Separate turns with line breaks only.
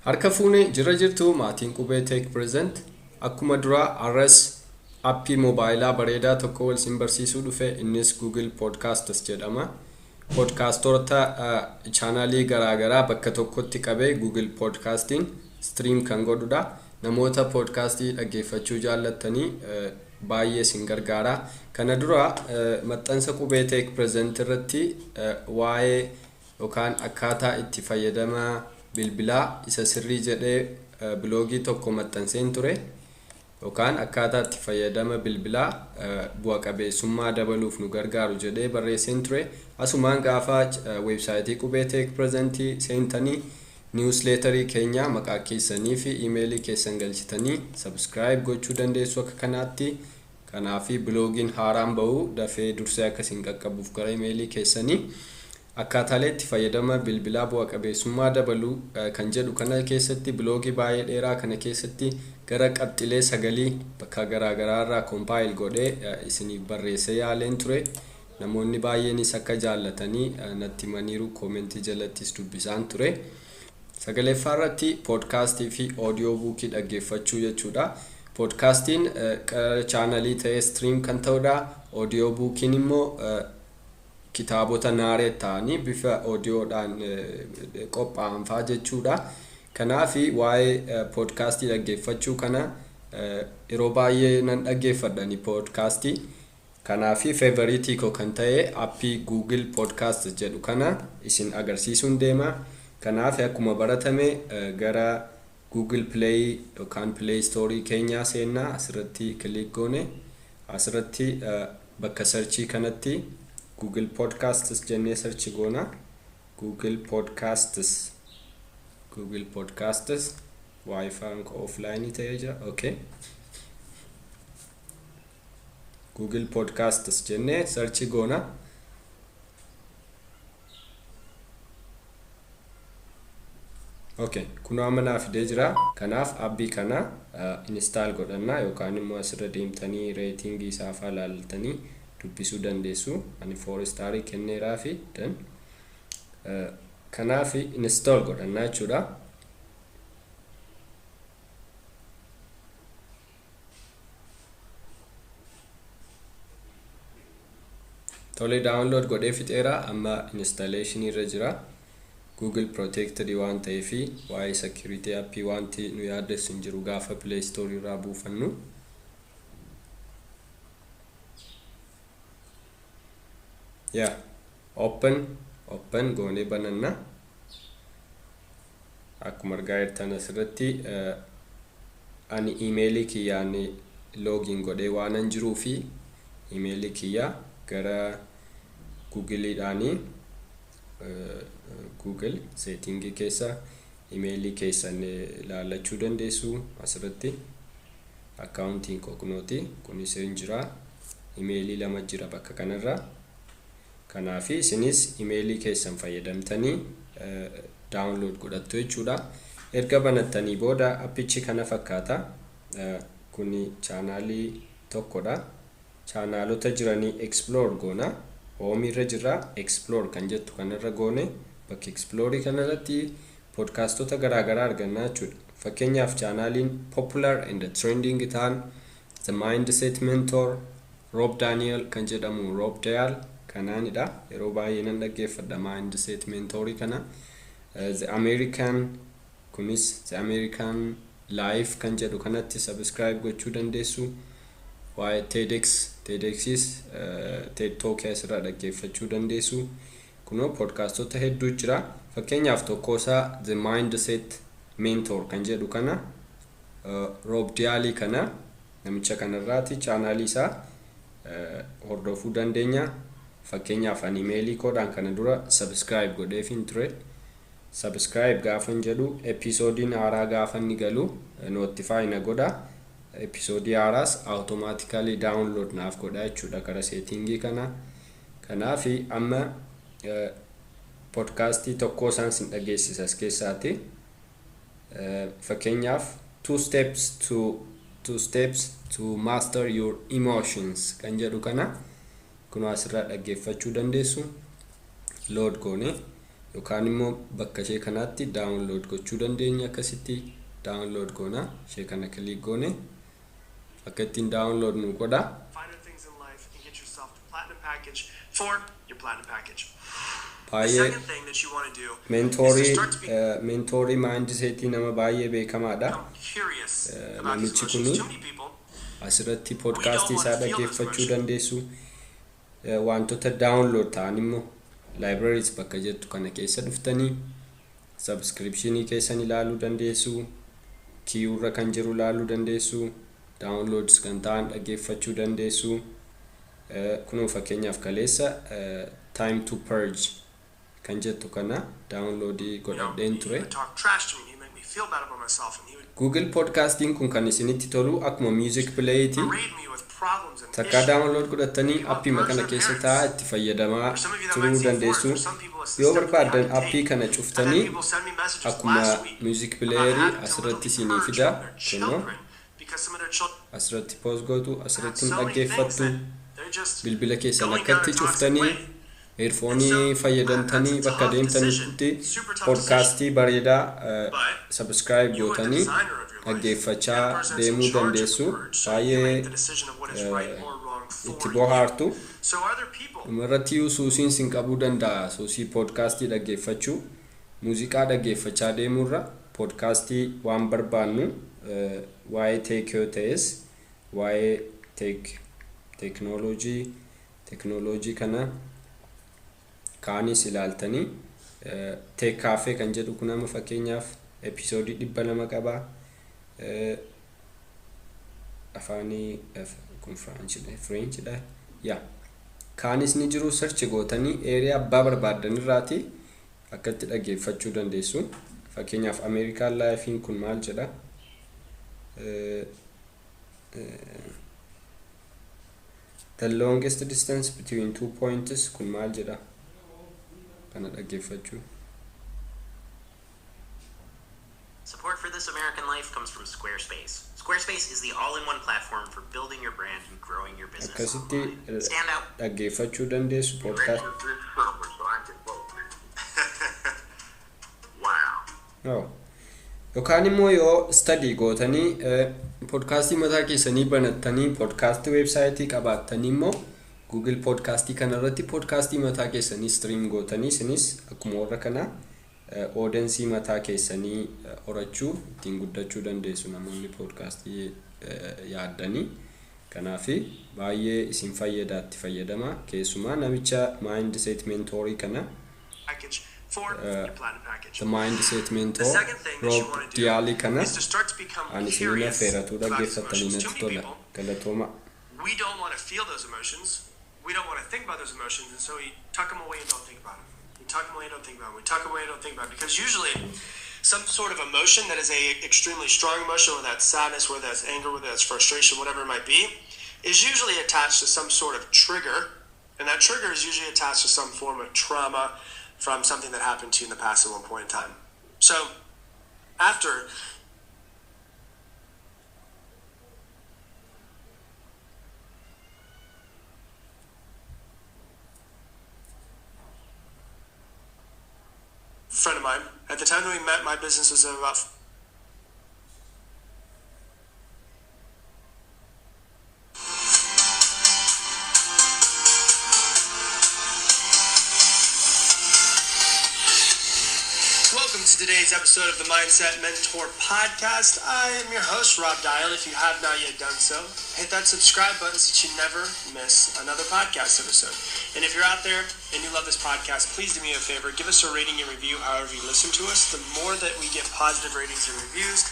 Harka fuune jirra jirtu maatiin Qubee Tech Present. Akkuma duraa har'as appii moobaayilaa bareedaa tokko wal isin barsiisuu dhufe. Innis Google Podcasts jedhama. Podcastoota chaanaalii garaagaraa bakka tokkotti qabee Google Podcastiin stream kan godhudha. Namoota podcastii dhaggeeffachuu jaallattanii baay'ee isin gargaara. Kana dura maxxansa Qubee Tech Present irratti waa'ee yookaan akkaataa itti fayyadama bilbilaa isa sirrii jedhee biloogii tokko maxxanseen ture. Yookaan akkaataa itti fayyadama bilbilaa bu'a qabeessummaa dabaluuf nu gargaaru jedhee barreesseen ture. Asumaan gaafa weebsaayitii Qubee Tech Present seentanii niwusleetarii keenya maqaa keessanii fi iimeelii keessan galchitanii subscribe gochuu dandeessu akka kanaatti. Kanaafi biloogiin haaraan ba'u dafee dursee akka isin qaqqabuuf gara imeelii keessanii. Akkaataalee itti fayyadama bilbilaa bu'a qabeessummaa dabalu kan jedhu kana keessatti, biloogii baay'ee dheeraa kana keessatti, gara qabxilee sagalii bakka garaa garaa irraa compile godhee isiniif barreessee yaaleen ture. Namoonni baay'eenis akka jaallatanii natti himaniiru, koomentii jalattis dubbisaan ture. Sagaleeffaa irratti poodkaastii fi oodiyoo buukii dhaggeeffachuu jechuudha. Poodkaastiin chaanalii ta'ee stream kan ta'udha. Oodiyoo buukiin immoo kitaabota narrate ta'anii bifa audiodhaan qophaa'an fa'aa jechuudha. Kanaaf waa'ee poodkaastii dhaggeeffachuu kana yeroo baay'ee nan dhaggeeffadhani poodkaastii. Kanaaf feevariitii koo kan ta'e appii Google Podcast jedhu kana isin agarsiisuun deema. Kanaaf akkuma baratame gara Google Play yookaan Play Store keenyaa seennaa, asirratti click goone, asirratti bakka sarchii kanatti Google Podcasts jennee search goona. Google Podcasts, Google Podcasts. Wi-Fi koo offline ta'ee jira. Okay. Google Podcasts jennee search goona. Okay, kunoo amma naa fidee jira. Kanaaf appii kana install godhanna yookaan immoo asirra deemtanii reetingii isaa faa ilaaltanii dubbisuu dandeessu. Ani 4 starii kenneeraa fi dan kanaaf install godhanna jechuudha. Tole, download godhee fixeera, amma installation irra jira. Google Protected waan ta'eefi waa'ee security appii wanti nu yaaddessu hin jiru gaafa Play Store irraa buufannu. Yaa open open goonee bananna. Akkuma argaa jirtan asirratti ani iimeelii kiyyaan login godhee waanan jiruu fi iimeelii kiyya gara Googleedhaanii, Google seetingii keessa imeelii keessan ilaallachuu dandeessu. Asirratti akkaawuntiin koo kunooti, kunis hin jira, imeelii lama jira bakka kanarra. Kanaafi isinis imeelii keessan fayyadamtanii download godhattu jechuudha. Erga banattanii booda appichi kana fakkaata. Kuni chaanaalii tokkodha. Chaanaalota jiranii explore goona. Home irra jirra, explore kan jettu kanarra goone, bakka explore kanarratti podcaastota garaagaraa argannaa jechuudha. Fakkeenyaaf chaanaaliin popular and trending ta'an The Mindset Mentor, Rob Daniel kan jedhamu, Rob Dial kanaanidha. Yeroo baay'ee nan dhaggeeffadha Mindset Mentorii kana. The American, kunis The American Life kan jedhu kanatti subscribe gochuu dandeessu. Waa'ee TEDx, TEDxis, TED Talk asirraa dhaggeeffachuu dandeessu. Kunoo podcaastota hedduu jira. Fakkeenyaaf tokkosaa The Mindset Mentor kan jedhu kana, Rob Dialii kana, namicha kanarraati chaanaalii isaa hordofuu dandeenya. Fakkeenyaaf ani imeelii koodhaan kana dura subscribe godheefin ture. Subscribe gaafan jedhu episoodiin haaraa gaafa inni galu notify na godha. Episoodii haaraas automatically download naaf godha jechuudha kara seetingii kana. Kanaaf amma podcaastii tokkoo isaan sin dhageessisa as keessaati. Fakkeenyaaf Two Steps to Master Your Emotions kan jedhu kana kunoo asirraa dhaggeeffachuu dandeessu. Load goone yookaan immoo bakka ishee kanaatti download gochuu dandeenya. Akkasitti download goona, ishee kana click goone akka ittiin download nu godha.
Finer things in life and get yourself the platinum package for your platinum package. The
Baay'ee
second thing that you want to do is to
mentorii
start to
mentorii mindsetii nama baay'ee beekamaadha.
become curious about these
Namichi
emotions.
kuni
Too many people,
asirratti
we don't
podcastii
want
isaa
to feel those
dhaggeeffachuu
emotions.
dandeessu. Wantoota download ta'an immoo libraries bakka jettu kana keessa dhuftanii subscriptionii keessan ilaaluu dandeessu, queue irra kan jiru ilaaluu dandeessu, downloads kan ta'an dhaggeeffachuu dandeessu. Kunoo fakkeenyaaf kaleessa Time to Purge kan jettu kana downloadii godhadheen
He
ture.
would talk trash to me and he'd make me feel bad about myself and he would
Google Podcastiin kun kan isinitti tolu akkuma music playeeti.
berate me with problems and
Takkaa
issues.
download godhattanii appii kana keessa taa'aa itti fayyadamaa
For some of you that
turuu
might seem foreign.
dandeessu.
For some people it's the
Yoo
step that they
barbaaddan
have to
appii
take.
kana
I've had
cuftanii
people send me messages
akkuma
last week
music
about
playerii
having to
asirratti
literally
isinii
purge
fida.
from their
Kunoo
children because some of their children
asirratti pause gootu,
have
asirratti hin
so many things
dhaggeeffattu.
that they're just
Bilbila keessan
going down
akkatti
a toxic
cuftanii
way. And
earfoonii
so that's
fayyadamtanii
a
bakka
tough decision,
deemtanitti
super tough decision.
podcastii bareedaa
But
subscribe
you are the
gootanii
designer of your life. You're the
dhaggeeffachaa
person that's in
deemuu
charge of the
dandeessu.
purge. So you
Baay'ee
make the decision of what is right or wrong
itti
for you.
bohaartu.
So are there people
Dhumarratti iyyuu suusiin sin qabuu danda'a. Suusii podcastii dhaggeeffachuu, muuziqaa dhaggeeffachaa deemuurra podcastii waan barbaannu, waa'ee tech yoo ta'es, waa'ee tech teknooloojii kana kaanis ilaaltanii, Tech Cafe kan jedhu kun amma fakkeenyaaf episoodii 200 qaba. Afaanii kun Frenchidha. Yaa, kaanis ni jiru. Search gootanii area abbaa barbaaddan irraati akkatti dhaggeeffachuu dandeessu. Fakkeenyaaf American Life'n kun maal jedha? The longest distance between two points kun maal jedha? Kana dhaggeeffachuu.
Support for This American Life comes from Squarespace. Squarespace is the all-in-one platform for building your brand and growing your business
Akkasitti
online. Stand out.
dhaggeeffachuu dandeessu podcast.
So I can vote. Wow.
Oh. Yookaan immoo yoo study gootanii podcastii mataa keessanii banattanii podcastii websaayitii qabaattanii immoo Google podcastii kanarratti podcastii mataa keessanii stream gootanii isinis akkuma warra kanaa audiensii mataa keessanii horachuu ittiin guddachuu dandeessu namoonni podcastii yaaddanii. Kanaaf baay'ee isin fayyada, itti fayyadama. Keessumaa namicha mindset mentorii kana,
package for your platinum package.
The Mindset
The
Mentor
second thing that you
Rob
want to do
Dialii kana
is to start to become
ani isinii
curious
affeeratuu
about these
dhaggeeffattanii
emotions. Too
natti
many
tola.
people,
Galatooma.
we don't want to feel those emotions. We don't want to think about those emotions, and so we tuck them away and don't think about them. We tuck them away and don't think about them. We tuck them away and don't think about them. Because usually some sort of emotion that is a extremely strong emotion, whether that's sadness, whether that's anger, whether that's frustration, whatever it might be, is usually attached to some sort of trigger. And that trigger is usually attached to some form of trauma from something that happened to you in the past at one point in time. So after a friend of mine, at the time that we met, my business was about Welcome to today's episode of the Mindset Mentor Podcast. I am your host, Rob Dial. If you have not yet done so, hit that subscribe button so that you never miss another podcast episode. And if you're out there and you love this podcast, please do me a favor. Give us a rating and review however you listen to us. The more that we get positive ratings and reviews,